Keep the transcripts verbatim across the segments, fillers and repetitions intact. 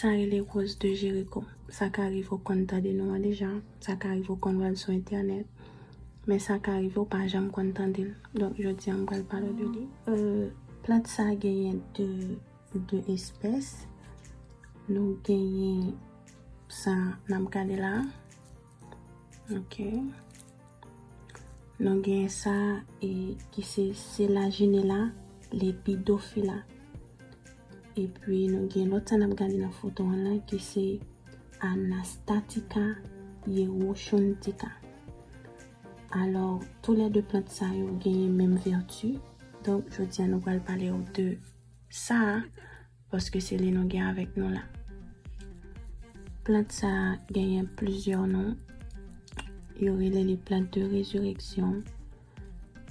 Sa rele Rose de Jéricho. Sa ka rive w konn tande non an deja. Sa ka rive w konn wè l sou entènèt. Men sa ka rive w pa janm konn tande l. Donk, jodi a, m pral pale w de li. Euh, plant sa genyen de, de espès. Nou genyen sa n ap gade la. Ok. Nou gen sa e ki se Selaginella lepidophylla. Epi nou gen lòt sa n ap gade nan foto an lan ki se Anastatica hieroschontica. Alò, toulède plant sa yo genyen menm vèti. Donk, jodi a nou pral pale w de sa a, paske se li nou gen avèk nou la. Plant sa a genyen plizyè non. Yo rele li plant de rezireksyon,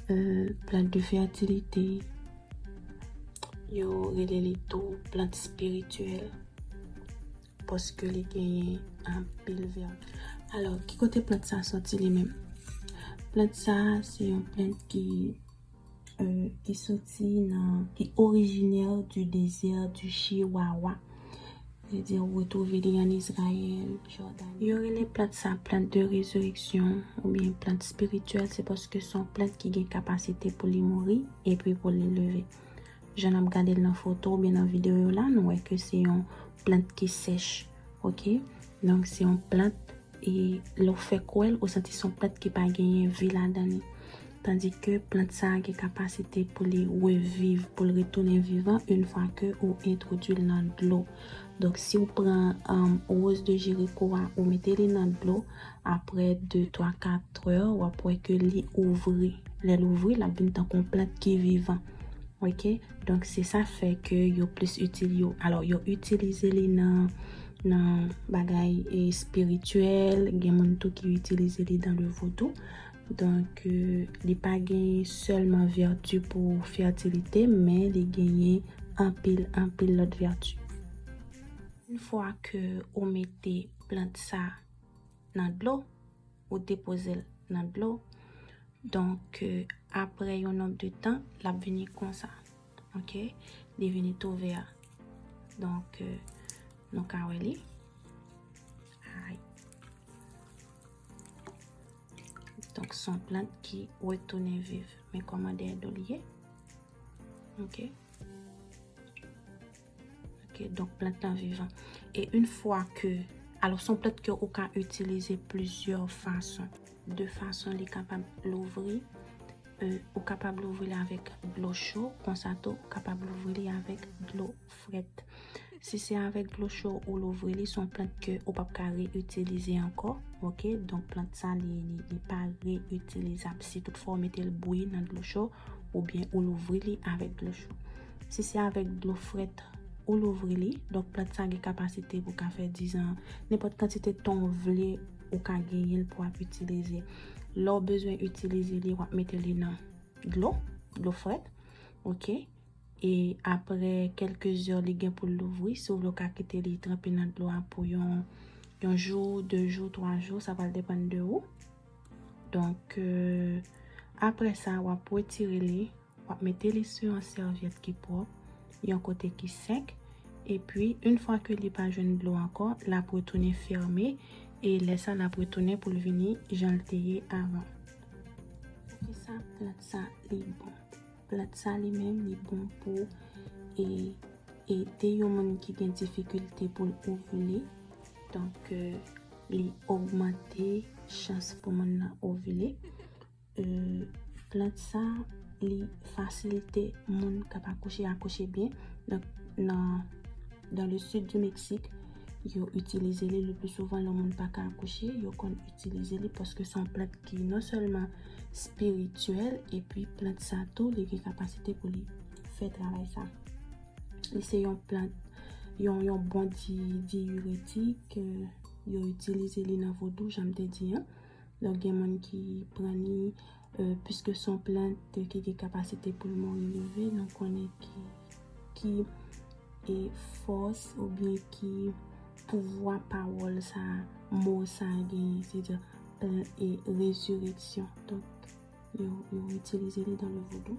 euh, plant de fètilite. Yo rele li tou plant espirityèl, paske li genyen anpil vèti. Alò, ki kote plant sa soti li menm? Plant sa se yon plant ki euh, ki soti nan, ki orijinè du désert du Chihuahua. Sètadi, ou retwouve li an Izrayèl, Jòdani. Yo rele plant sa plant de rezireksyon oubyen plant espirityèl, se paske se yon plant ki gen kapasite pou li mouri epi pou li leve. Jan n ap gade l nan foto oubyen nan videyo yo la, nou wè ke se yon plant ki sèch, ok? Donk, se yon plant e lè w fèk wè l, ou santi se yon plant ki pa genyen vi ladan li. Tandike plant sa a gen kapasite pou li reviv, pou l retounen vivan, yon fwa ke ou entwodui l nan dlo. Donk, si w pran, um, Rose de Jéricho a, ou mete li nan dlo, apre de, twa, kat è, w ap wè ke li ouvri. Lè l ouvri, l ap vin tankou yon plant ki vivan. Ok? Donk, se sa fè ke yo plis itil-, yo, alò, yo itilize li nan, nan bagay, e, espirityèl. Gen moun tou ki itilize li dans le vodou. Donk, euh, li pa gen sèlman vèti pou fètilite, men li genyen anpil, anpil lòt vèti. Yon fwa ke ou mete plant sa nan dlo, ou depoze l nan dlo. Donk, euh, apre yon nonb de tan, l ap vini konsa. Ok? Li vini tou vè. Donk, euh, nou ka wè li. Ay. Donk, se yon plant ki retounen viv. Men kòman dèyè do li ye. Ok? Ok, donk plant lan vivan. E yon fwa ke, alò, se yon plant ke ou ka itilize plizyè fason. De fason li kapab louvri, euh, ou kapab louvri li avèk dlo cho, konsa tou ou kapab louvri li avèk dlo frèt. Si se avèk dlo cho ou louvri li, se yon plant ke ou p ap ka reyitilize ankò, ok? Donk plant sa li, li, li pa reyitilizab si toutfwa ou mete l bouyi nan dlo cho oubyen ou louvri li avèk dlo cho. Si se avèk dlo frèt ou louvri li, donk plant sa gen kapasite pou ka fè dizan, nenpòt kantite tan w vle ou ka genyen l pou w ap itilize. Lè w bezwen itilize li, w ap mete li nan dlo, dlo frèt, ok? E apre kèlke zè li gen pou l louvri, si w vle w ka kite li tranpe nan dlo a pou yon, yon jou, de jou, twa jou, sa pral depann de ou. Donk, euh, apre sa, w ap retire li, w ap mete li sou yon sèvyèt ki pwòp, yon kote ki sèk, epi, yon fwa ke li pa jwenn dlo ankò, l ap retounen fèmen, e lè sa, l ap retounen pou l vini jan l te ye avan. Poukisa plant sa li bon? Plant sa li menm, li bon pou, e, ede yon moun ki gen difikilte pou l ovile. Donk, euh, li ogmante chans pou moun nan ovile. Euh, plant sa, li fasilite moun k ap akouche, akouche byen. Donk, nan, dans le sud du Mexique, yo itilize li le plus souvent lè moun pa ka akouche, yo konn itilize li paske se yon plant ki non sèlman espirityèl, epi plant sa tou, li gen kapasite pou li fè travay sa. Li se yon plant, yon, yon bon di-, diuretik, euh, yo itilize li nan vodou, jan m te di an. Donk, gen moun ki pran li, euh, piske se yon plant ki gen kapasite pou l mouri leve, nou konnen ki, ki, e, fòs oubyen ki pouvwa pawòl sa, mo sa genyen, sètadi, pl-, e, rezireksyon. Donk, yo, yo itilize li dans le vodou.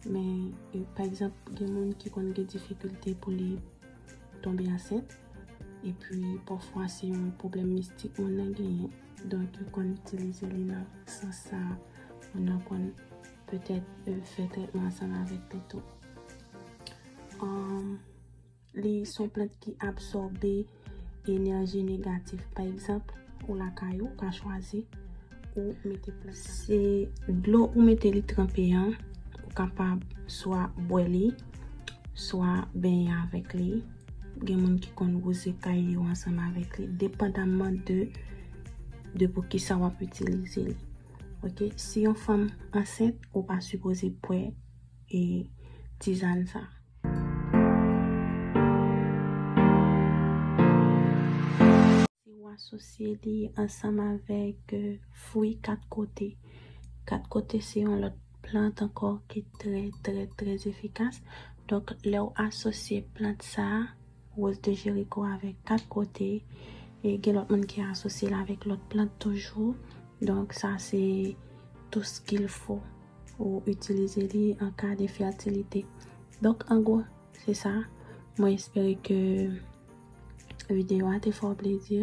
Men, e, pa egzanp, gen moun ki konn gen difikilte pou li tonbe ansent, Epi pafwa se yon pwoblèm mistik moun nan genyen. Donk yo konn itilize li nan sans sa, moun nan konn petèt, euh, fè trètman ansanm avèk li tou. Um, li se yon plant ki absòbe enèji negatif. Pa egzanp, ou lakay ou, ou ka chwazi ou mete plant sa. Se dlo ou mete li tranpe an, ou kapab swa bwè li, swa benyen avèk li. Gen moun ki konn wouze kay yo ansanm avèk li, depandamman de, de pou ki sa w ap itilize li. Ok, si yon fanm ansent, ou pa sipoze bwè e tizàn sa. Si w asosye li ansanm avèk, euh, fwi kat kote. Kat kote se yon lòt plant ankò ki trè, trè, trè efikas. Donk, lè w asosye plant sa, Rose de Jericho avèk kat kote, e gen lòt moun ki asosye l avèk lòt plant toujou. Donk, sa se tout ce qu'il faut ou itilize li an ka de fètilite. Donk, an gwo, se sa. Mwen espere ke videyo a te fè w plezi.